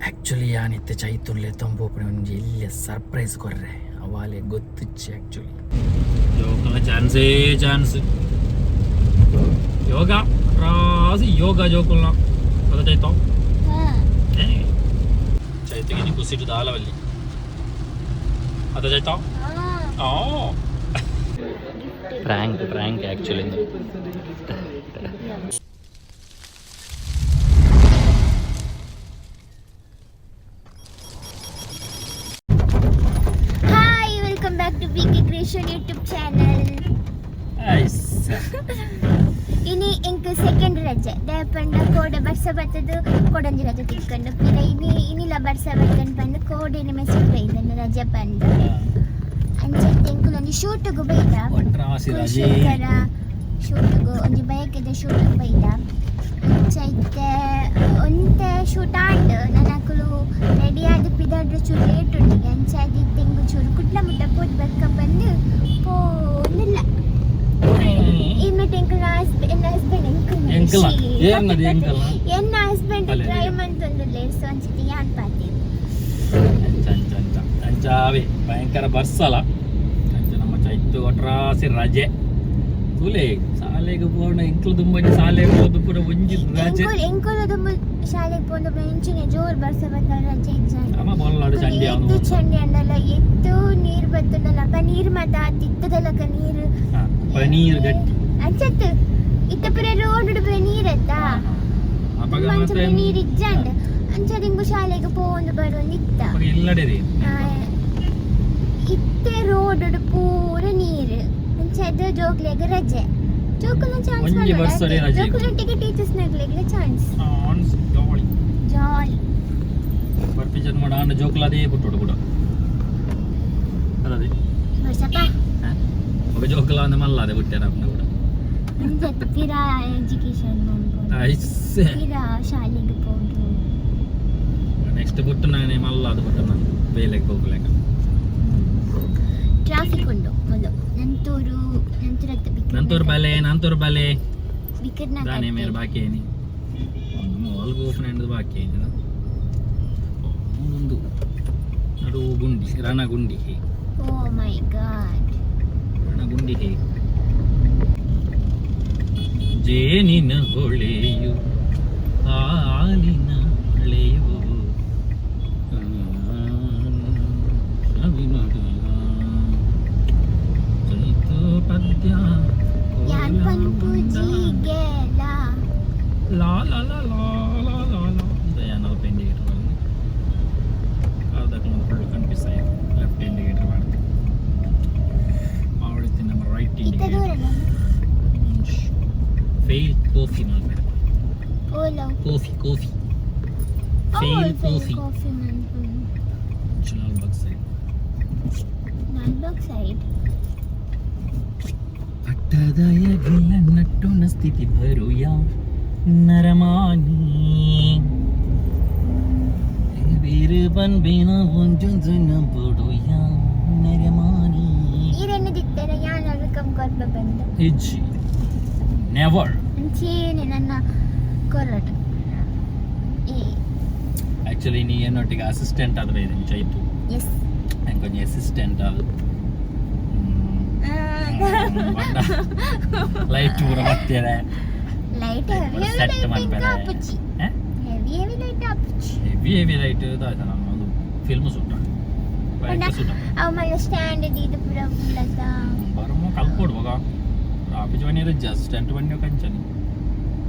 Actually ಯಾನಿತ್ತೆ ಚೈತುರ್ಲೆ ತಂಪೋಪುಣೆ ಒಂಜಿ ಎಲ್ಯ surprise ಕೊರ್ರೆ ಅವಾಲೆ ಗೊತ್ತಿಚ್ಚಿ actually ಯೋಗಲ ಚಾನ್ಸೇ ಚಾನ್ಸ್ ಯೋಗ ರಾಸಿ ಯೋಗ ಜೋಕುಲ್ನ ಅದ ಚೈತೋ ಚೈತಗಿನಿ ಕುಸಿಟು ದಾಲವಲ್ಲಿ ಅದ ಚೈತೋ. ಓ prank prank actually. Hi, welcome back to BK Creation YouTube channel. ಇನಿ ಎಂಕ್ ಸೆಕೆಂಡ್ ರಜೆ ದೇಪಂಡ ಕೋಡೆ ಬರ್ಸ ಬತ್ತದು ಕೊಡಂಜಿ ರಜೆ ತಿಕ್ಕೊಂಡು ಪಿರ ಇನಿ ಇನಿಲ ಬರ್ಸ ಬತ್ತನ್ ಪಂದು ಕೋಡೆನೆ ಮೆಸೇಜ್ ಬೈದನ್ನು ರಜೆ ಪಂದು ಅಂಚೆ ಎಂಕುಲೊಂಜಿ ಶೂಟುಗು ಬೈದ. ಒಟ್ರಾಸಿ ರಜೆ. ಕುಲಶೇಖರ ಶೂಟುಗು ಒಂಜಿ ಬಯಕೆದ ಶೂಟುಗು ಬೈದ. ಅಂಚ ಇತ್ತೆ ಒಂತೆ ಶೂಟ್ ಆಂಡ್ ನನಕುಲು ರೆಡಿ ಆದ್ ಪಿದಾಡ್ರೆ ಚೂರು ಲೇಟ್ ಉಂಡು. ಅಂಚ ಇತ್ತೆ ಎಂಕು ಚೂರು ಕುಡ್ಲ ಮುಟ್ಟ ಪೋದು ಬಕ್ಕ ಬಂದು ಪೋನಿಲ್ಲ. ಇಮೆಟ್ ಎಂಕಲ್ನ ಹಸ್ಬೆಂಡ್, ಎನ್ನ ಹಸ್ಬೆಂಡ್ ಎಂಕಲ್ನ. ಎಂಕಲ್ನ? ಏರ್ನದು ಎಂಕಲ್ನ? ಎನ್ನ ಹಸ್ಬೆಂಡ್ ಅಲೆ. ಡ್ರೈವ್ ಮಂತೊಂದುಲ್ಲೆ, ಸೊ ಅಂಚಿತಿ ಯಾನ್ ಪಾತಿ. ಅಂಚ ಅಂಚ ಅಂಚ ಅಂಚಾವೆ ಭಯಂಕರ ಬರ್ಸಲ. ಅಂಚ ನಮ್ಮ ಚೈತು ಒಟ್ರಾಸಿ ರಜೆ. ತೂಲೆ ಸಾಲೆಗ್ ಪೋಣ ಎಂಕ್ಲು ದುಂಬಂಜಿ ಸಾಲೆಗ್ ಪೋದು ಪೂರ ಒಂಜಿ ರಜೆ. ಎಂಕುಲು ಎಂಕುಲು ದುಂಬು ಶಾಲೆಗ್ ಪೋಂದು ಇಂಚಿನ ಜೋರ್ ಬರ್ಸ ಬತ್ತ ರಜೆ ಇಜ್ಜಾಂಡ್. ಅಮ್ಮ ಬೋಲಾಡು ಚಂಡಿ ಅವನು. ಎತ್ತು ಚಂಡಿ ಅಂಡಲ ಎತ್ತು ನೀರ್ ಬತ್ತುಂಡಲ ಅಪ್ಪ ನೀರ್ ಮಾತ ತಿತ್ತದಲಕ ನೀರು. ಪನೀರ್ ಗಟ್ಟಿ. ಅಂಚತ್ತು ಇತ್ತ ಪೂರ ರೋಡ್ ಪೂರ ನೀರತ್ತ. ಅಪಗ ಮಂಚ ಮಾತ್ರ ನೀರ್ ಇಜ್ಜಾಂಡ್. ಅಂಚ ದಿಂಗು ಶಾಲೆಗ್ ಪೋವೊಂದು ಬರೋಂದು ಇತ್ತ. ಅಪಗ ಇಲ್ಲಡೆ ರೀ. ಇತ್ತೆ ರೋಡ್ ಪೂರ ನೀರು. ಅಂಚ ಅದು ಜೋಕ್ಲೆಗ್ ರಜೆ, ಜೋಕುಲ್ನ ಚಾನ್ಸ್. ಒಂಜಿ ಬರ್ಸಡೆ ರಜೆ. ಜೋಕುಲೊಟ್ಟಿಗೆ ಟೀಚರ್ಸ್ ನಕ್ಲೆಗ್ಲ ಚಾನ್ಸ್. ಚಾನ್ಸ್ ಜಾಲಿ. ಜಾಲಿ. ಬರ್ಪಿ ಜನ್ಮ ಆಂಡ ಜೋಕುಲ ಅದೇ ಪುಟ್ಟೋಡು ಕೂಡ ಅದೇ. ಬರ್ಸಪ್ಪ. ఒక ಜೋಕುಲ ಅಂದ ಮಲ್ಲ ಅದೇ ಬಿಟ್ಟೆ ಅಪ್ಪನ ಕೂಡ. ಅಂಚತ್ತು ಪಿರ ಎಜುಕೇಶನ್. ಐಸ್. ಪಿರ ಶಾಲೆಗ್ ಪೋದು. ನೆಕ್ಸ್ಟ್ ಬುಟ್ಟು ನಾನೇ ಮಲ್ಲ ಅದು ಬಿಟ್ಟು ನಾನು ಬೇಲೆಗೆ ಹೋಗ್ಲೇಕ. ಟ್ರಾಫಿಕ್ ಉಂಟು ಮೊದಲು ನಂತೂರು ನಂತೂರು ಹತ್ತ. ನಂತೂರು ಬಲೆ, ನಂತೂರು ಬಲೆ. ಬಿಕರ್ನ. ದಾನೆ ಮೇರೆ ಬಾಕಿ ಏನಿ ಒಂದು ಮಾಲ್ಗೆ ಓಪನ್ ಎಂಡ್ ಬಾಕಿ ಏನಿ ಒಂದು ನಡು ಗುಂಡಿ ರಣಗುಂಡಿ. ಓ ಮೈ ಗಾಡ್. ರಣಗುಂಡಿ. ಜೇನಿನ ಹೊಳೆಯು ಹಾಲಿನ ಹೊಳೆಯು ಚೈತು ಪದ್ಯ. ಯಾನ್ ಪನ್ಪುಜಿಗೆಲ. ಲಾ ಲಾ ಲಾ ಲಾ ಲಾ ಲಾ ಲಾ. దయానల్ప ఇండికేటర్ వాళ్ళు అర్ధకం ఫుల్ కనిపిస్తాయి. లెఫ్ట్ ఇండికేటర్ వాడితే ఆవిడ ನಮ್ಮ ರೈಟ್ ಇತ್ತ ಇಂಡಿಕೇಟರ್. ದೂರ. ಫೇಲ್ ಕಾಫಿ ಮಾಡ್ಬೇಡ. Ola. Coffee coffee fail coffee. Coffee ಮನ್ಪುನು. Lalbagh side. Lalbagh side. ಪಟ್ಟದಯಗಿಲ್ಲ ನಟ್ಟುನ ಸ್ಥಿತಿ ಬರುಯ ನರಮಾನಿ ಬೀರು ಒಂಜೊಂದು ನಂಬುಡುಯ ನರಮಾನಿ. ಈರೆಣ್ಣದಿತ್ತರ ಯಾನ್ welcome ಕೊರ್ಪ ಬಂದು. ಇಜ್ಜಿ, ನೆವರ್. ಅಂಚೇನೆ ನನ್ನ ಕೊರಟ ಏ. ಆಕ್ಚುಲಿ ನೀ ಏನೊಟ್ಟಿಗೆ ಅಸಿಸ್ಟೆಂಟ್ ಆದ ಬೈದಿನಿ ಚೈತು. ಎಸ್. ನಂಗೆ ಕೊಂಚ ಅಸಿಸ್ಟೆಂಟ್ ಅದು ಲೈಟ್ ಪೂರ ಬರ್ತೀರ. Light heavy set heavy light ಮನ್ಪೆರೆ. ಆಪುಜಿ. ಹೆವಿ ಹೆವಿ ಲೈಟ್ ಆಪುಜಿ. ಹೆವಿ ಹೆವಿ ಲೈಟ್ ದಾದ ನಮ್ಮ ಒಂದು ಫಿಲ್ಮ್ ಸುಟ್ಟ ಬೈಕ್ ಸುಟ್ಟ. ಅವು ಮಲ್ಲ ಸ್ಟ್ಯಾಂಡ್ ದೀದು ಪೂರ ಉಳ್ಳದ. ಬರಮೋ ಕಲ್ಪೋಡು ಮಗ ಆಫೀಸ್ ಬನ್ನಿ ಅಸಿಸ್ಟೆಂಟ್ ಬನ್ನಿ ಕಂಚನಿ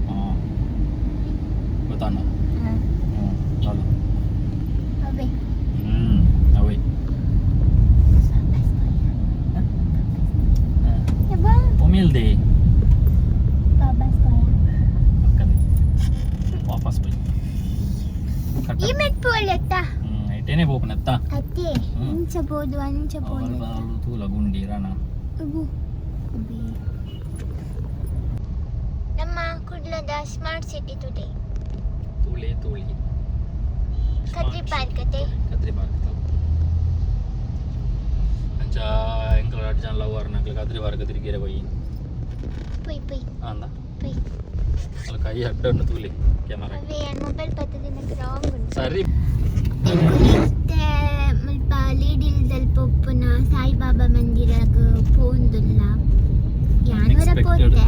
ಹಾಂ ಗೊತ್ತಾನ. ಹ್ಞೂ ದಾದ. ಅವೇ. ಹ್ಞೂ ಅವೇ. ಒಮಿಲ್ದೆ. ವಾಪಸ್ ಪಕ್ಕದೆ ವಾಪಸ್ ಬೈ. ಈ ಮೆಟ್ ಪೋಲೆತ್ತ. ಹ್ಞೂ ಐಟೇನೆ ಪೋಪುನತ್ತ. ಅತ್ತೆ. ಅಂಚ ಪೋದು ಅಂಚ ಪೋಲೆತ್ತ. ತೂಲ ಗುಂಡಿ ರಣ. ಅಬ್ಬು ಅಬ್ಬೆ. ನಮ್ಮ ಕುಡ್ಲದ ಸ್ಮಾರ್ಟ್ ಸಿಟಿ ತುದೆ. ತೂಳಿ ತೂಳಿ. ಕದ್ರಿ ಪಾರ್ಕ್ ಅತೆ. ಕದ್ರಿ ಪಾರ್ಕ್ ಅಂಚ ಎಂಕಲ್ ರಡ್ಡ್ ಜನ ಲವರ್ ನಕ್ಲು ಕದ್ರಿ ಪಾರ್ಕ್ ತಿರುಗಿರೆ ಪೋಯಿ. ಪೊಯ್ ಪೊಯ್. ಅಂದ. ಪೊಯ್. ಅಲ್ಲ ಕೈ ಅಡ್ಡ ಉಂಡು ತೂಲಿ ಕ್ಯಾಮರಾ. ಅವೇ ಮೊಬೈಲ್ ಪತ್ತದಿನಕ್ಕೆ ರಾಂಗ್ ಉಂಟು. ಸರಿ. ಎಂಕುಲು ಮುಲ್ಪ ಲೇಡಿಲ್ದಲ್ಪ ಉಪ್ಪುನ ಸಾಯಿಬಾಬಾ ಮಂದಿರಗ್ ಪೋಂದುಲ್ಲ. ಯಾನೊರ Unexpected. ಪೋತೆ.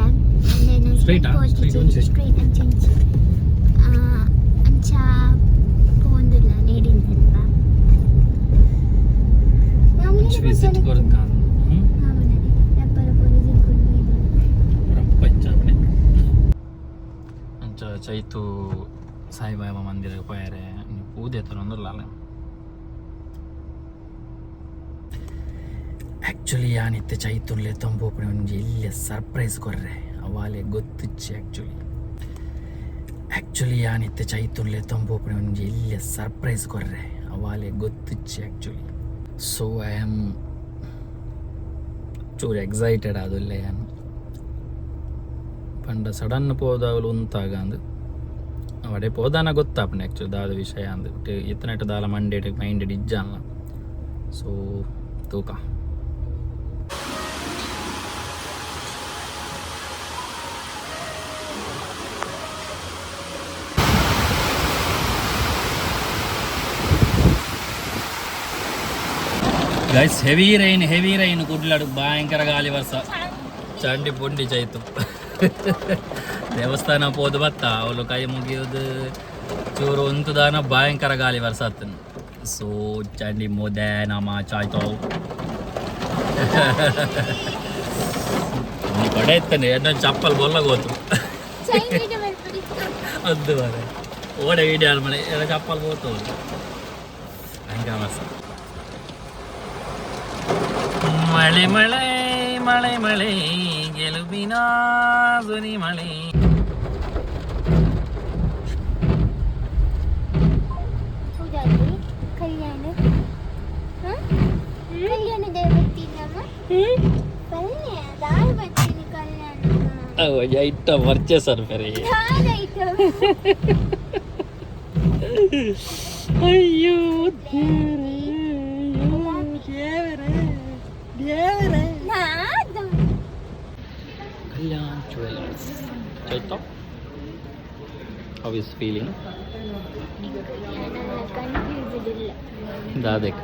Straight ಆ? Straight ಒಂಚೆ. ಸ್ಟ್ರೈಟ್ ಅಂಚ ಅಂಚ ಪೋಂದುಲ್ಲ ಲೇಡಿಲ್ದಲ್ಪ. ವಿಸಿಟ್ ಕೊರ್ಕ. ರಪ್ಪ ಅಂಚ ಚೈತು ಸಾಯಿಬಾಬಾ ಮಂದಿರ ಪೋಯರೆ ಪೂಜೆ ತರೊಂದುಲ್ಲ. ಆ್ಯಕ್ಚುಲಿ ಯಾನಿತ್ತೆ ಚೈತುರ್ಲೆ ತಂಪೋಪುಣೆ ಒಂಜಿ ಎಲ್ಯ ಸರ್ಪ್ರೈಸ್ ಕೊರ್ರೆ ಅವಾಲೆ ಗೊತ್ತುಚ್ಚಿ. ಆ್ಯಕ್ಚುಲಿ ಆ್ಯಕ್ಚುಲಿ ಯಾನಿತ್ತೆ ಚೈತುರ್ಲೆ ತಂಪೋಪುಣೆ ಒಂಜಿ ಎಲ್ಯ ಸರ್ಪ್ರೈಸ್ ಕೊರ್ರೆ ಅವಾಲೆ ಗೊತ್ತುಚ್ಚಿ. ಆ್ಯಕ್ಚುಲಿ ಸೊ I am ಚೂರು ಎಕ್ಸೈಟೆಡ್ ಆದುಲ್ಲೆ ಯಾನ್. ಪಂಡ ಸಡನ್ ಪೋದವಲು ಉಂತಾಗ ಅಂದ್ ಅವಡೆ ಪೋದಾನ ಗೊತ್ತಾಪುಂಡು ಆ್ಯಕ್ಚುಲಿ ದಾದ ವಿಷಯ ಅಂದ್. ಇತ್ತನೆಟ್ ದಾಲ ಮಂಡೆಡ್ ಮೈಂಡೆಡ್ ಇಜ್ಜಾನ್ಲ. ಸೊ ತೂಕ. Guys, heavy rain, heavy rain. ಕುಡ್ಲಾಡು ಭಯಂಕರ ಗಾಳಿ ವರ್ಷ, ಚಂಡಿ ಪುಂಡಿ. ಚೈತು ದೇವಸ್ಥಾನ ಪೋದು ಬತ್ತ ಅವಳು ಕೈ ಮುಗಿಯೋದು ಚೂರು ಉಂತುದಾನ ಭಯಂಕರ ಗಾಳಿ ವರ್ಷ ಆತನು. ಸೊ ಚಂಡಿ ಮೋದೆ ನಮ್ಮ ಚಾಯ್ತು. ನೀ ಕೊಡೆ ಇತ್ತಾನೆ ಎನ್ನ ಚಪ್ಪಲ್ ಬೊಲ್ಲ ಗೋತು ಅದು ಮಾರೆ. ಓಡೆ ವೀಡಿಯೋ ಮಳೆ ಎಲ್ಲ ಚಪ್ಪಲ್ ಬೋತು. ಭಯಂಕರ ವರ್ಷ. ಮಳೆ ಮಳೆ ಮಳೆ ಮಳೆ ಗೆಲುವಿನ ಧ್ವನಿ ಮಳೆ. ಹೌದಾಗಿ ಕಲ್ಯಾಣ ಕಲ್ಯಾಣ ದೇವತ್ತಿನಮ್ಮ ಬನ್ನಿ ದಾಲ್ ಬರ್ತೀನಿ ಕಲ್ಯಾಣ. ಐಟಮ್ ಪರ್ಚೇಸ್ ಅನ್ಪರಿ. ದಾಲ್ ಐಟಮ್. ಅಯ್ಯೋ. ನಾದ. Kalyan jewellers. Chaito, how is feeling? Confused ಇಲ್ಲ. ದಾದೆಕ್?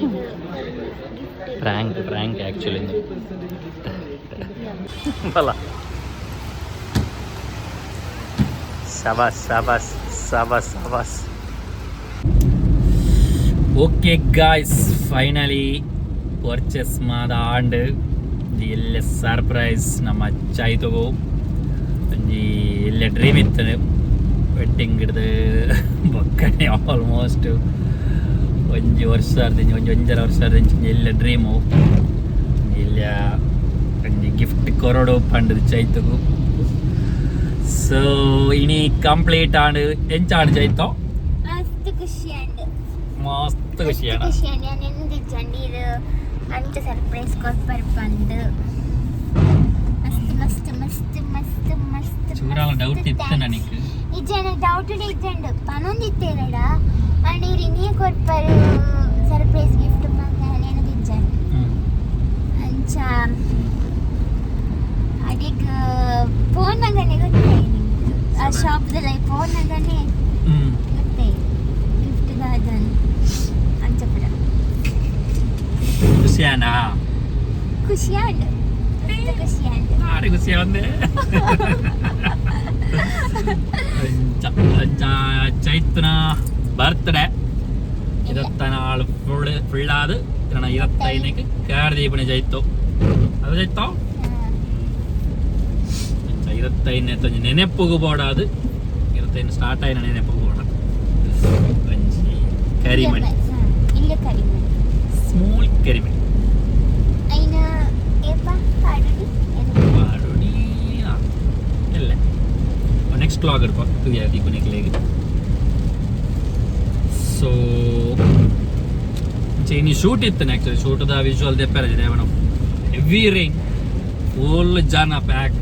ಇದು ಗಿಫ್ಟ್. Prank, prank actually. ಬಲ ಶಬಾಸ್ ಶಬಾಸ್ ಶಬಾಸ್ ಶಬಾಸ್. ಓಕೆ ಗಾಯ್ಸ್, ಫೈನಲಿ ಪರ್ಚೇಸ್ ಮಾದ ಆಂಡ್. ಎಲ್ಲ ಸರ್ಪ್ರೈಸ್ ನಮ್ಮ ಚೈತಗು. ಒಂಜಿ ಎಲ್ಲ ಡ್ರೀಮ್ ಇತ್ತು ವೆಡ್ಡಿಂಗ್ ಹಿಡ್ದು ಬೊಕ್ಕನೆ. ಆಲ್ಮೋಸ್ಟ್ ಒಂಜಿ ವರ್ಷ ಅರ್ದಿಂಚಿ ಒಂಜಿ ಒಂಜರ ವರ್ಷ ಅರ್ದಿಂಚಿ ಎಲ್ಲ ಡ್ರೀಮು ಇಲ್ಲ ಒಂಜಿ ಗಿಫ್ಟ್ ಕೊರಡು ಪಂಡದು ಚೈತಗು. ಸೊ ಇನಿ ಕಂಪ್ಲೀಟ್ ಆಂಡ್. ಎಂಚ ಆಂಡ್ ಚೈತೋ? ಮಸ್ತ್ ಖುಷಿ ಆಂಡ್. ಮಸ್ತ್ ಖುಷಿ ಆಂಡ್. ಖುಷಿ ಆಂಡ್. ನಾನು ಎಂದಿಜ್ಜಂಡಿ ಇದು ಅಂಚ ಸರ್ಪ್ರೈಸ್ ಕೊರ್ಪರ್ ಬಂದು. ಮಸ್ತ್ ಮಸ್ತ್ ಮಸ್ತ್ ಮಸ್ತ್ ಮಸ್ತ್. ಚೂರಾಲ ಡೌಟ್ ಇತ್ತು ನನಗೆ. ಇಜ್ಜಂಡ ಡೌಟ್ ಇಜ್ಜಂಡು ಪನೊಂದಿತ್ತೇರಡ ಅಂಡ್ ಇರು ಇನ್ನೇ ಕೊರ್ಪರ್ ಸರ್ಪ್ರೈಸ್ ಗಿಫ್ಟ್ ಬಂದ ಏನದಿಜ್ಜಂಡು. ಅಂಚ ಅಡಿಗ್ ಫೋನಾಗನೆ ಗೊತ್ತಾಯಿ ಆ ಶಾಪ್ದಲ್ಲಿ ಫೋನಾಗನೆ ಗೊತ್ತಾಯಿ ಗಿಫ್ಟ್ ದಾದನ್ ಅಂಚ ಪುರ. ಖುಷಿ ಆಂಡಾ? ಖುಷಿ ಆಂಡ್, ಮಸ್ತ್ ಖುಷಿ ಆಂಡ್. ಭಾರಿ ಖುಷಿ ಒಂದೇ. ಅಂಚ ಅಂಚ ಚೈತ್ನ ಬರ್ತ್ಡೇ 24 ಫುಲ್ ಫುಲ್ ಆದ್ ಇರಣ 25ಕ್ಕೆ ಕಾರ್ ದೀಪಣೆ ಚೈತು. ಅದು ಚೈತೋ ಅಂಚ 25ನೇ ತೊಂಜಿ ನೆನೆಪುಗು ಬೋಡಾದು 25 ಸ್ಟಾರ್ಟ್ ಆಯಿನ ನೆನೆಪುಗು ಬೋಡ ಒಂಜಿ ಕರಿಮಣಿ. ಇಲ್ಲ ಕರಿಮಣಿ. ಸ್ಮಾಲ್ ಕರಿಮಣಿ. ಐನ ಏಪ ಪಾಡುಡಿ? ಪಾಡುಡಿ ಇಲ್ಲ, ನೆಕ್ಸ್ಟ್ ವ್ಲಾಗ್ ಇಡ್ಪ ದೀಪನಿಕ್ಲೇಗ್. ಸೊ ಇನಿ ಶೂಟ್ ಇತ್ತು ಆ್ಯಕ್ಚುಲಿ. ಶೂಟ್ದ ವಿಜುವಲ್ ದೆಪ್ಪರೆ ದೇವನ. ಹೆವಿ ರೈನ್, ಫುಲ್ ಜನ ಪ್ಯಾಕ್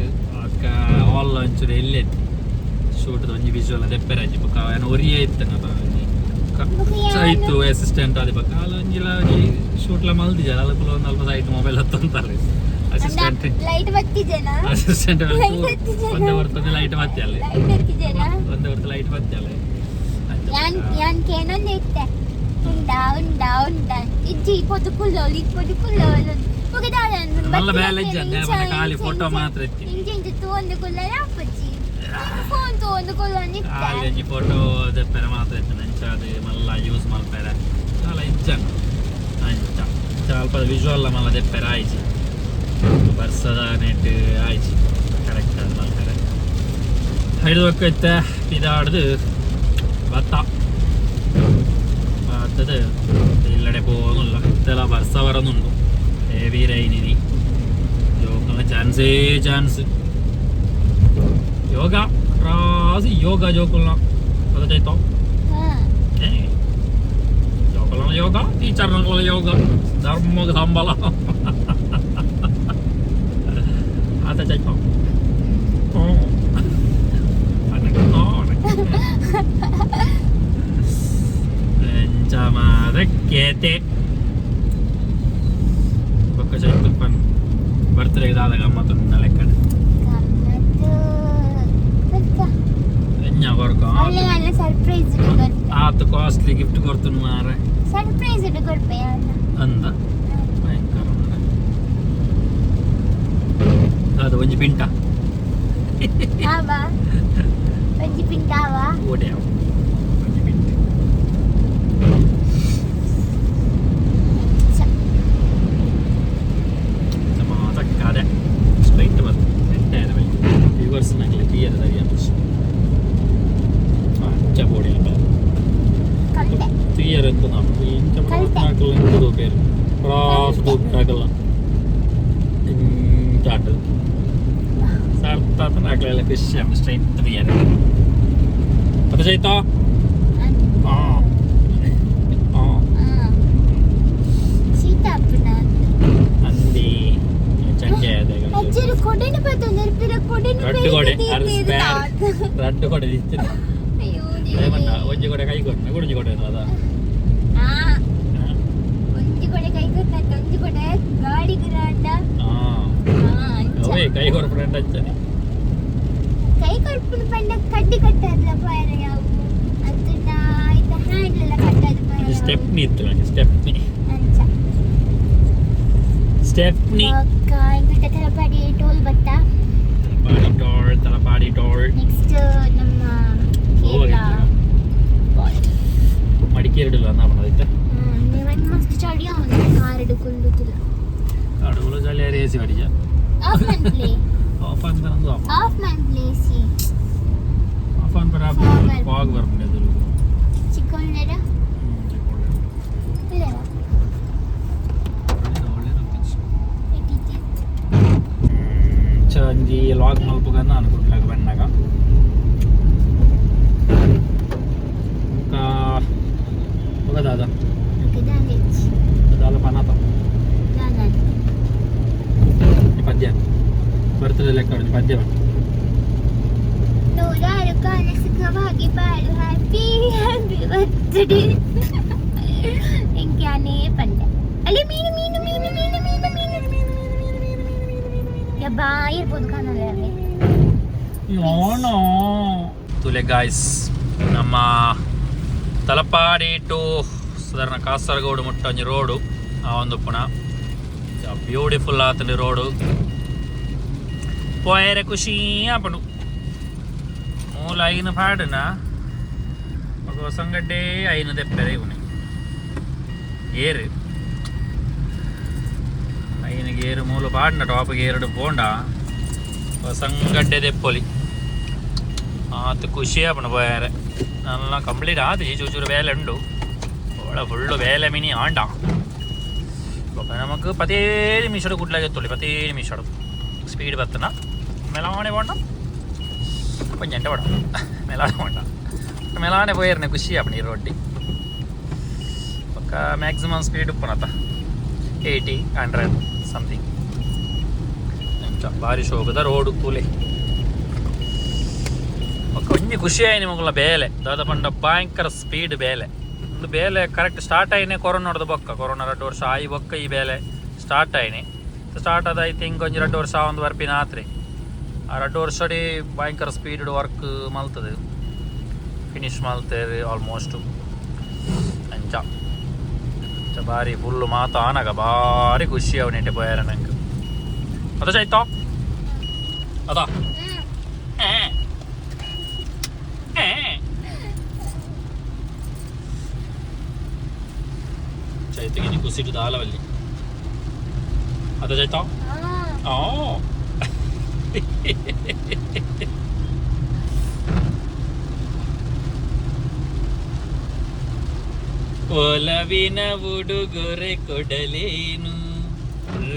ಆಲ್. ಒಂಚೂರು ಎಲ್ಲೆ ಶೂಟ್ದ ಒಂಜಿ ವಿಜುವಲ್ ದೆಪ್ಪೆರಾಜಿ. ಬೊಕ್ಕ ಏನ ಒರಿಯೇ ಇತ್ತು ಚೈತು ಅಸಿಸ್ಟೆಂಟ್ ಆದಿ. ಬೊಕ್ಕ ಅಲ್ಲ ಒಂಜಿಲ ಒಂಜಿ ಶೂಟ್ಲ ಮಲ್ದಿಜಾರ. ಅಲ್ಲ ಒಂದು ಅಲ್ಪ ಆಯ್ತು ಮೊಬೈಲ್ ಹತ್ತಂತಾರೆ ಅಸಿಸ್ಟೆಂಟ್. ಲೈಟ್ ಬತ್ತಿಜನಾ? ಅಸಿಸ್ಟೆಂಟ್. Light ಹತ್ತಿಜನಾ? ಒಂದೇ ಬರ್ತದೆ ಲೈಟ್ ಬತ್ತಿ ಅಲ್ಲಿ. ಲೈಟ್ ಹತ್ತಿಜನಾ? ಒಂದೇ ಬರ್ತದೆ ಲೈಟ್ ಬತ್ತಿ ಅಲ್ಲಿ. ಯಾನ್ ಯಾನ್ ಕೇನೊಂದು ಇತ್ತೆ ಉಂಡಾ ಉಂಡಾ ಉಂಡಾ ಇಜ್ಜಿ ಪೊದು ಕುಲ್ಲೋಲು ಇಪ್ಪೊದು ಕುಲ್ಲೋಲು. ಮಲ್ಲ ಬೇಲೆ ಇಜ್ಜಿ ಅಂದೆ, ಮನೆ ಖಾಲಿ ಫೋಟೋ ಮಾತ್ರ ಇತ್ತಿ. ಇಂಚ ಇಂಚ ತೂವೊಂದು ಕುಲ್ಲರೆ ಆಪುಜಿ, ಫೋನ್ ತೂವೊಂದು ಕುಲ್ಲೊಂದು ಇತ್ತೆ. ಖಾಲಿ ಒಂಜಿ ಫೋಟೋ ದೆಪ್ಪೆರೆ ಮಾತ್ರ ಇತ್ತು. ಅಂಚಾದ್ ಮಲ್ಲ ಯೂಸ್ ಮಲ್ಪೆರೆ ದಾಲ ಇಜ್ಜಂಡ್. ಅಂಚ ಅಲ್ಪ ವಿಜುವಲ್ ಮಲ್ಲ ದೆಪ್ಪೆರೆ ಆಯ್ಜಿ, ಬರ್ಸದ ನೆಟ್ ಆಯ್ಜಿ ಕರೆಕ್ಟ್ ಆದ್ ಮಲ್ಪೆರೆ. ಐದು ಇತ್ತೆ ಪಿದಾಡ್ದು ಬತ್ತ ಬತ್ತದ ಇಲ್ಲಡೆ ಪೋವೊಂದುಲ್ಲ. ಇತ್ತೆಲ ಬರ್ಸ ಬರೊಂದುಂಡು, ಹೆವಿ ರೈನ್ ಇನಿ. ಜೋಕುಲ್ನ ಚಾನ್ಸೇ ಚಾನ್ಸ್. ಯೋಗ ರಾಸಿ ಯೋಗ ಜೋಕುಲ್ನ ಗೊತ್ತಾಯ್ತೋ? ಜೋಕುಲ್ನ ಯೋಗ, ಟೀಚರ್ನ ಯೋಗ, ಧರ್ಮಗ್ ಸಂಬಳ ಆತ ಚೈತೋ. ಎಂಚ ಕೇತೆ ಬೊಕ್ಕ ಚೈತು ಪನ್ ಬರ್ತ್ಡೇಗೆ ದಾದ ಗಮ್ಮತ್ತು ನಿನ್ನ ಲೆಕ್ಕಡ್? ಎಂಜ ಕೊರ್ಕ? ಸರ್ಪ್ರೈಸ್. ಆತು ಕಾಸ್ಟ್ಲಿ ಗಿಫ್ಟ್ ಕೊಡ್ತೀನಿ ಮಾರೆ. ಸರ್ಪ್ರೈಸ್ ಕೊರ್ಪೆ. ಅಂದ ಭಯಂಕರ ಮಾರೆ. ಅದು ಒಂಜಿ ಪಿಂಟ. ಆವಾ, ಒಂಜಿ ಪಿಂಟ ಆವಾ. ಓಡೆ ಒಂಜಿ ಪಿಂಟ. ಮಾತಕ್ಕಾದೆ ಸ್ಟ್ರೈಟ್ ಬರ್ತದೆ ಎಡ್ಡೆ ಬೈ ವ್ಯೂವರ್ಸ್ ನಗಲೆ ತೀಯರ ಸರಿ ಅಂಚ ಬೋಡಿ ಅಲ್ಲ. ಕಲ್ತೆ. ತೀಯರ್ ಅಂತ ನಾವು ಇಂಚ ನಾಕಲ್ಲ ಎಂತ ದೋಪೇರು ಕ್ರಾಸ್ ದೋಪೇರು ಹಾಕಲ್ಲ ಇಂಚ ಆಟದು ಸಾರ್ತಾತ ನಾಕಲೆಲ್ಲ ಖುಷಿ ಸ್ಟ್ರೈಟ್ ತೀಯರ್ ಅದು ಚೈತಾ. ಹಾಂ ಹಾಂ. ಶೀತ ಅಪ್ಪನ. ಅಂದಿ ಚಂಡೆ. ಅಜ್ಜರು ಕೊಡೆನು ಬತ್ತೊಂದು ಕೊಡೆನು. ರಡ್ಡು ಕೊಡೆ ಅರ್ ಸ್ಪೇರ್ ರಡ್ಡು ಕೊಡೆ ಇತ್ತು. ಅಯ್ಯೋ. ಒಂಜಿ ಕೊಡೆ ಕೈ ಕೊಟ್ಟು ಒಂಜಿ ಕೊಡೆ ಅದ. ಒಂಜಿ ಕೊಡೆ ಕೈ ಕೊಟ್ಟ, ಒಂಜಿ ಕೊಡೆ ಗಾಡಿ ಗುರಾಂಡ. ಅವೇ ಕೈ ಕೊರ್ಪುನ ಅಂಚನೆ. ಕೈ ಕೊರ್ಪುನ ಪಂಡ ಕಡ್ಡಿ ಕಟ್ಟದ್ಲ ಪೋಯರ ಯಾವು ಅದನ್ನ ಆಯ್ತ ಹ್ಯಾಂಡಲ್ ಎಲ್ಲ ಕಟ್ಟದ್ ಪೋಯರ. ಸ್ಟೆಪ್ನಿ ಇತ್ತು ನಂಗೆ, ಸ್ಟೆಪ್ನಿ. ಅಂಚ. ಸ್ಟೆಪ್ನಿ. ಬೊಕ್ಕ ಇಂಕಟ ತಲಪಾಡಿ ಟೋಲ್ ಬತ್ತ. Talapady toll, Talapady toll. Next ನಮ್ಮ ಕೇರಳ. ಮಡಿಕೇರಿ ಅನ್ನ ಮಾಡೋದೈತೆ. ಮಸ್ತ್ ಚಳಿ ಅವನು ಕಾರಡು ಕುಲ್ಲುತ್ತಿಲ್ಲ. ಕಾಡುಗಳು ಚಳಿ ಎ ಸಿ ಅಡಿಜ. ಆಫ್ ಮನ್ಪ್ಲೆ. ಆಫ್ ಅಂತ ನಂದು ಆಫ್. ಆಫ್ ಮನ್ಪ್ಲೆ ಎಸಿ. ಆಫ್ ಅನ್ ಬರ ಫಾಗ್ ಬರ್ಪುಂಡು ಎದುರು. ಚಿಕ್ಕೊಳ್ಳೆರ ಇಲ್ಲವಾ? ಒಂಜಿ ಲಾಗ್ ಮಲ್ಪುಗಂದ ಅನ್కుంಟ್ಲಾಗ ಬಣ್ಣಗ ಬೊಕ್ಕ ಬೊಕ್ಕ ದಾದ ದಾಲ ಪನಾತ ಈ ಪದ್ಯ ಬರ್ತದೆ ಲೆಕ್ಕ ಒಂಜಿ ಪದ್ಯ ಬಣ್ಣ. ನೂರಾರು ಕಾಲ ಸುಖವಾಗಿ ಬಾಳು, ಹ್ಯಾಪಿ ಹ್ಯಾಪಿ ಬರ್ತ್ಡೇ ಎಂಕ್ಯಾನೇ ಪಂಡ ಅಲ್ಲಿ ಮೀನು ಮೀನು ಮೀನು ಮೀನು ಮೀನು ಮೀನು ಮೀನು ಯಬ್ಬಾ ಇರ್ಬೋದು ಕಾಣಲ್ಲ ಅಲ್ಲಿ. ತುಲೆ ಗಾಯ್ಸ್, ನಮ್ಮ ತಲಪಾಡಿ ಟು ಸಾಧಾರಣ ಕಾಸರಗೋಡು ಮುಟ್ಟ ಒಂಜಿ ರೋಡು ಆ ಒಂದು ಪುಣ ಬ್ಯೂಟಿಫುಲ್ ಆತಂಡಿ ರೋಡು. ಪೋಯರೆ ಖುಷಿ ಆಪುಂಡು. ಮೂಲ ಐನು ಪಾಡುನ ఒక ಹೊಸಂಗಡ್ಡೆ ಐನು ದೆಪ್ಪೆರೆ ಇವನಿ ಗೇರು ಐನು ಗೇರು ಮೂಲು ಪಾಡಿನ ಟಾಪ್ ಗೇರುಡು ಪೋಂಡ ಹೊಸಂಗಡ್ಡೆ ದೆಪ್ಪೊಲಿ ಆತು ಖುಷಿ ಆಪುಂಡು ಪೋಯರೆ. നല്ല ಕಂಪ್ಲೀಟ್ ಆತು, ಈ ಚೂಚೂರು ಬೇಲೆ ಉಂಡು ಓಳ ಫುಲ್ಲು ಬೇಲೆ ಮಿನಿ ಆಂಡ. ಬೊಕ್ಕ ನಮಕ್ ಪತ್ತೇಳು ನಿಮಿಷಡು ಕುಡ್ಲಾಗ ಎತ್ತೊಲಿ. ಪತ್ತೇಳು ನಿಮಿಷಡು ಸ್ಪೀಡ್ ಬತ್ತನ ಮೆಲಾಣೆ ಪೋಂಡ ಒಂಜಿ ಪಡ ಮೆಲಾಣೆ ಪೋಂಡ ಮೆಲಾಣೆ ಪೋಯರ್ನೆ ಖುಷಿ ಆಪುಂಡು ಈ ರೋಡ್ಡಿ. ಬೊಕ್ಕ ಮ್ಯಾಕ್ಸಿಮಮ್ ಸ್ಪೀಡ್ ಉಪ್ಪುನತ 80 100 ಸಮಥಿಂಗ್. ಅಂಚ ಬಾರಿ ಶೋಕದ ರೋಡು ತೂಲೆ. ಬೊಕ್ಕ ಒಂಜಿ ಖುಷಿ ಆಯ್ನಿ ಮೊಗಲ ಬೇಲೆ ದಾದ ಪಂಡ ಭಯಂಕರ ಸ್ಪೀಡ್ ಬೇಲೆ. ಒಂದು ಬೇಲೆ ಕರೆಕ್ಟ್ ಸ್ಟಾರ್ಟ್ ಆಯ್ನೆ ಕೊರೋನಾ ಬೊಕ್ಕ, ಕೊರೋನಾ 2 ವರ್ಷ ಆಯಿ ಬೊಕ್ಕ ಈ ಬೇಲೆ ಸ್ಟಾರ್ಟ್ ಆಯ್ನೆ. ಸ್ಟಾರ್ಟ್ ಆದ I think ಒಂಜಿ 2 ವರ್ಷ ಒಂದು ಬರ್ಪಿನ ಆತ್ರಿ. ಆ 2 ವರ್ಷಡಿ ಭಯಂಕರ ಸ್ಪೀಡ್ ವರ್ಕ್ ಮಲ್ತದೆ. Finish ಮಲ್ತೇರು almost. ಅಂಚ ಅಂಚ ಬಾರಿ ಫುಲ್ಲು ಮಾತ ಆನಗ ಬಾರಿ ಖುಷಿ ಅವು ನೆಟ್ಟೆ ಪೋಯಾರ ನಂಗೆ. ಅದ ಚೈತ ಅದ ಚೈತಗಿನಿ ಖುಷಿ ದಾಲವಲ್ಲಿ ಅದ ಚೈತ. ಓ ಒಲವಿನ ಉಡುಗೊರೆ ಕೊಡಲೇನು,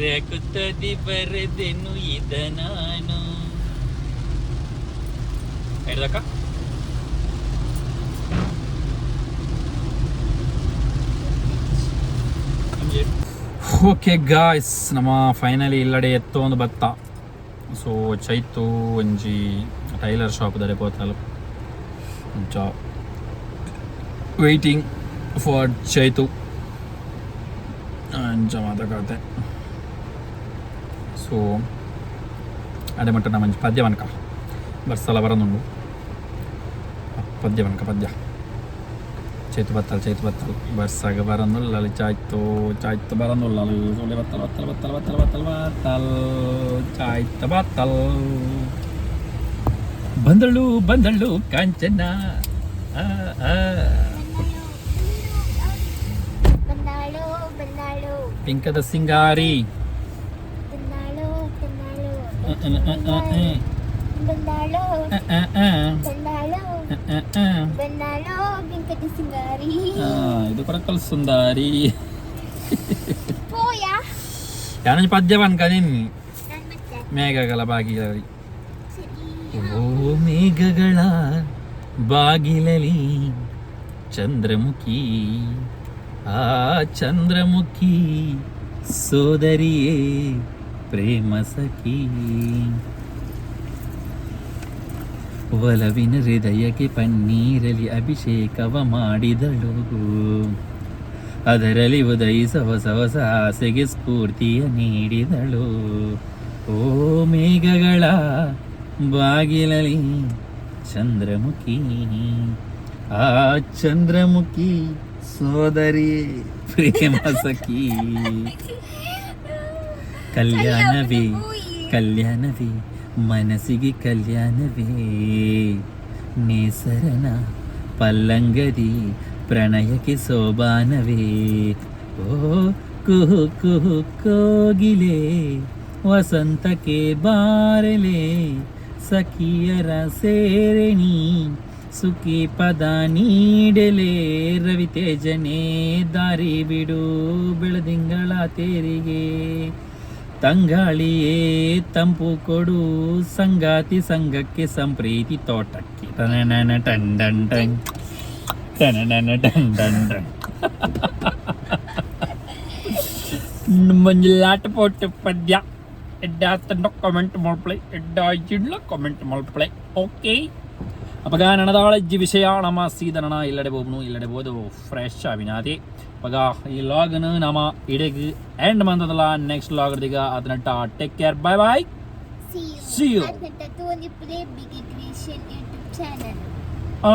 ರೆಕುತ್ತದಿ ಬರೆದೆನು ಇದ ನಾನು. ಹಿಡ್ದಕ್ಕ ಓಕೆ ಗಾಯ್ಸ್, ನಮ್ಮ ಫೈನಲಿ ಇಲ್ಲಡೆ ಎತ್ತೊಂದು ಬತ್ತ. ಸೊ ಚೈತು ಒಂಜಿ ಟೈಲರ್ ಶಾಪ್ ದರೆ ಪೋತಲು. ಅಂಚ ವೈಟಿಂಗ್ ಫಾರ್ ಚೈತು. ಅಂಚ ಮಾತಾಡತ್ತೆ. ಸೊ ಅಡೆ ಮಟ್ಟ ನಮ್ಮ ಒಂಜಿ ಪದ್ಯ ವನಕ ಬರ್ಸಲ ಬರನುಂಡು. ಪದ್ಯ ವನಕ ಪದ್ಯ ಚೈತು ಬತ್ತಲ್ ಚೈತು ಬತ್ತಲ್ ಬರ್ಸಾಗ ಬರನುಲ್ಲಲಿ ಚಾಯ್ತು ಚಾಯ್ತು ಬರನುಲ್ಲಲು ಸೊಲೆ ಬತ್ತಲ್ ಬತ್ತಲ್ ಬತ್ತಲ್ ಬತ್ತಲ್ ಬತ್ತಲ್ ಬತ್ತಲ್ ಚಾಯ್ತ ಬತ್ತಲ್ ಬಂದಳು ಬಂದಳು ಕಾಂಚನ ಆ, ಆ. ಬಂದಾಳು ಬಂದಾಳು ಪಿಂಕದ ಸಿಂಗಾರಿ. ಬಂದಾಳು ಬಂದಾಳು ಅ, ಅ, ಅ, ಅ, ಅ. ಬಂದಾಳು ಅ, ಅ, ಅ. ಬಂದಾಳು ಅ, ಅ, ಅ. ಬಂದಾಳು ಬಿಂಕದ ಸಿಂಗಾರಿ. ಆ, ಇದು ಕೊರಕಲ್ ಸುಂದಾರಿ. ಪೋಯಾ. ಯಾನೊಂಜಿ ಪದ್ಯ ಪನ್ಕ ನಿನ್ನಿ. ನಾನು ಮತ್ತೆ ಮೇಘಗಳ ಬಾಗಿಲಲಿ. ಸರಿ. ಓ ಮೇಘಗಳ ಬಾಗಿಲಲಿ ಚಂದ್ರಮುಖಿ, ಆ ಚಂದ್ರಮುಖಿ ಸೋದರಿಯೇ ಪ್ರೇಮ ಸಖಿ. ಒಲವಿನ ಹೃದಯಕ್ಕೆ ಪನ್ನೀರಲಿ ಅಭಿಷೇಕವ ಮಾಡಿದಳು, ಅದರಲ್ಲಿ ಉದಯಿಸ ಹೊಸ ಹೊಸ ಆಸೆಗೆ ಸ್ಫೂರ್ತಿಯ ನೀಡಿದಳು. ಓ ಮೇಘಗಳ ಬಾಗಿಲಲಿ ಚಂದ್ರಮುಖಿ, ಆ ಚಂದ್ರಮುಖಿ ಸೋದರಿ ಪ್ರೇಮ ಸಖಿ. ಕಲ್ಯಾಣವೇ ಕಲ್ಯಾಣವೇ ಮನಸ್ಸಿಗೆ ಕಲ್ಯಾಣವೇ, ನೇಸರನ ಪಲ್ಲಂಗದಿ ಪ್ರಣಯಕ್ಕೆ ಸೋಬಾನವೇ. ಓ ಕುಹು ಕುಹು ಕೋಗಿಲೆ ವಸಂತಕ್ಕೆ ಬಾರಲೆ, ಸಖಿಯರ ಸೇರಣಿ ಸುಖಿ ಪದ ನೀಡಲೆ. ರವಿತೇಜನೇ ದಾರಿ ಬಿಡು ಬೆಳದಿಂಗಳ ತೇರಿಗೆ, ತಂಗಾಳಿಯೇ ತಂಪು ಕೊಡು ಸಂಗಾತಿ ಸಂಘಕ್ಕೆ ಸಂಪ್ರೀತಿ ತೋಟಕ್ಕೆ. ಟನನನ ಟನ್ ಡನ್ ಟನ್ ಟನನನ ಟನ್ ಡನ್ ಟನ್. ಮಂಜುಲಾಟ ಪೋಟು ಪದ್ಯ ಎಡ್ಡಾತಂಡ ಕಮೆಂಟ್ ಮಲ್ಪಳೆ, ಎಡ್ಡಾಯಿಡ್ಲ ಕಮೆಂಟ್ ಮಲ್ಪಳೆ. ಓಕೆ, ಅಪಗ ನನದಾಳಜ್ಜಿ ವಿಷಯ ನಮ್ಮ ಸೀದನನ ಇಲ್ಲಡೆ ಬೋಬ್ನು ಇಲ್ಲಡೆ ಬೋದು ಫ್ರೆಶ್ ಅವಿನಾದಿ. ಅಪಗ ಈ ಲಾಗ್ನು ನಮ್ಮ ಇಡೆಗ್ ಎಂಡ್ ಮಂದದಲ್ಲ. ನೆಕ್ಸ್ಟ್ ಲಾಗ್ ದಿಗ ಅದನ್ನಟ್ಟ take care, bye bye. See you. See you. At the Tony Play Big Creation YouTube channel. ಆ.